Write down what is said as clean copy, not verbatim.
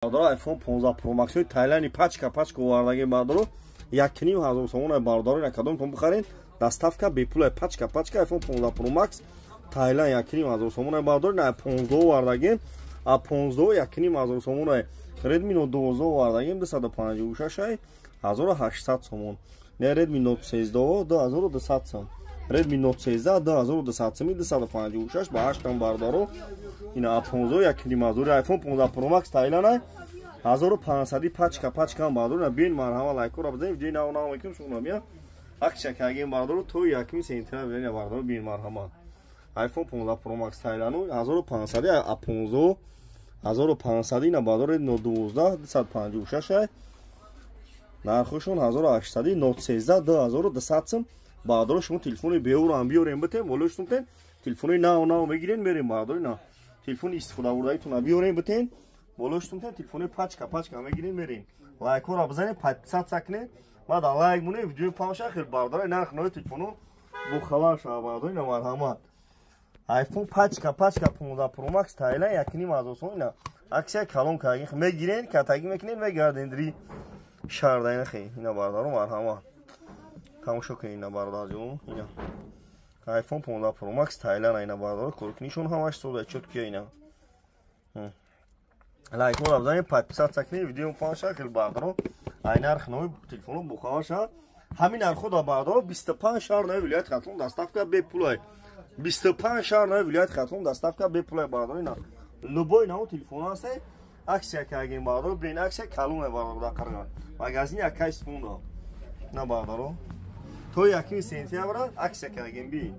Бародаро, iPhone 15 Pro Max Тайланди пачка пачка овардагем, бародаро, 1500 сомон. Бародаро, ина кадомтон бихарен, доставка бепула. Пачка пачка iPhone 15 Pro Max Тайланд 1500 сомон, бародаро. Ина 15 овардагем, а 15 1500 сомон. Redmi Note 12 овардагем, 256, 1800 сомон. Не, Redmi Note 13 2200 сом. Redmi Note 13 2200 сом, 256 ба 8, бародаро. Ина 15 1500. iPhone 15 Pro Max Тайланд 1500, пачка пачка, бародаро. Бин, марҳама, лайкора бизанед, видеои нав нав мекунем, шумо мия акция кардем, бародаро, то 1 сентябр. Ина, бародаро, бин, марҳама, iPhone 15 Pro Max Тайланд 1500, а 15 1500. Ина, бародаро, Note 12 256, нархошон 1800. Note 13 2200 сом, бародаро. Шумо телефони беуро ҳам биёрем, битем, болоштон тен телефони нав нав мегирен, мерем, бародаро. Ина телефони истифодабурдагитона биёрем, битен, болоштон тен телефони пачка пачка мегирем, мерем. Лайкҳоро бизанед, подписаться кунед, ма дар лайк монед, видеои памша хел, бародаро, нарх нои телефоно бохабар шава, бародаро. Ина, марҳамат, iPhone пачка пачка 15 Pro Max Тайланд 1500 сом. Ина акция калон кардем, мегирен, катагӣ мекунед, мегарден дри шаҳрда. Ина хе, ина, бародаро, марҳамат, тамошо кунед. Ина, бародарҷон, ина iPhone 15 Pro Max Тайланд. Ина, бародаро, коркунишон ҳамаш сода, чёткия. Ина лайкҳоро бизанед, подписаться кунед, видео паша хел, бародаро, ай нарх нои телефоно бохабар шавад. Ҳамин нархҳо да, бародаро, 25 шаҳр нави вилояти Хатлон доставка бепулай. 25 шаҳр нави вилояти Хатлон доставка бепулай, бародаро. Ина любой нав телефон ҳасте, акция кардем, бародаро. Бин, акция калоне, бародаро, дар Қарған магазини акай спонда. На, бародаро, то 1 сентябра акция кардем, би.